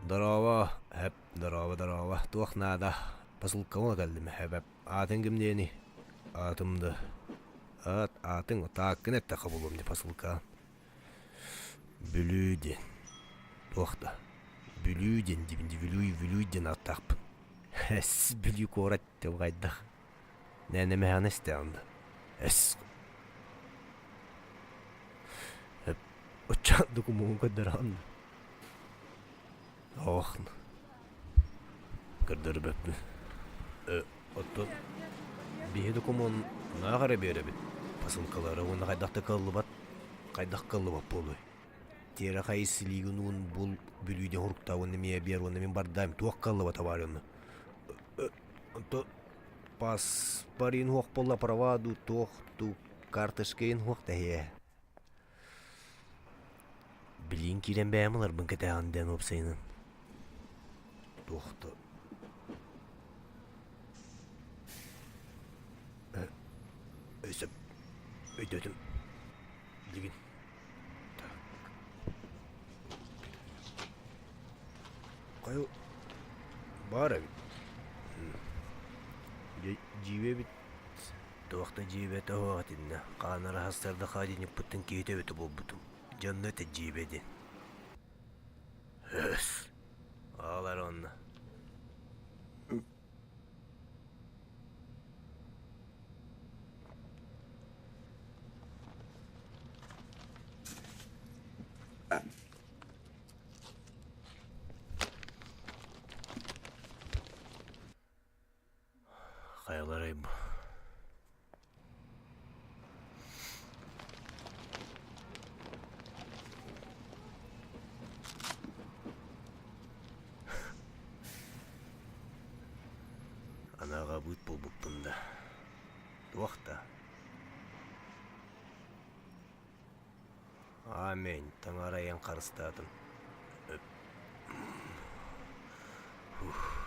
Дорообо, эп, дорообо, дорообо, туох наада? Посылкабын кэллим, эп, аатыҥ ким диэний? Аатым да, аат, аатыҥ, тааккын эттэххэ булуом дии посылкаҕын. Бүлүү диэн. Туох да, Бүлүү диэн диибин дии, Бүлүү, Бүлүү диэн ааттаахпын. Эс, Бүлүү куорат диэн хайдах? Нээнэмэһэҕинэ истэҕин да. Эс. Оччоон докумуон көрдөрөҕүн Ох, көрдөрбөппүн. Оттон биһи докумуон наах эрэ биэрэбит. Посылкалары уонна хайдах да кыаллыбат, хайдах кыаллыбат буолуой? Тиэрэ хайыс силиигин уун бул Бүлүүдэ уруктаа уонна эмиэ биэр уонна мин бардаам туох кыаллыбата баар онно. Онто паспорин хуох буолла права дуу туох дуу карточкайын хуох тэһиэ. Билигин киирэн бэйэм ыларбын кэтэҕин диэн уопсайынан. Туох да Өсөп өйдөөтүм. Билигин. Хайа баар эбит. Дьиибэ эбит. Туох да дьиибэтэ суох итиннэ. Хаанара сарсыарда холодильникпыттан киһи төбөтө буолбутум. Дьэ онно этэ дьиибэ диэн. Өс. Аҕалар онно. Хайаларай бу? Аны аҕабыыт буолбуппун да, туох да. Аминь, таҥара айан харыстаатын. Ух.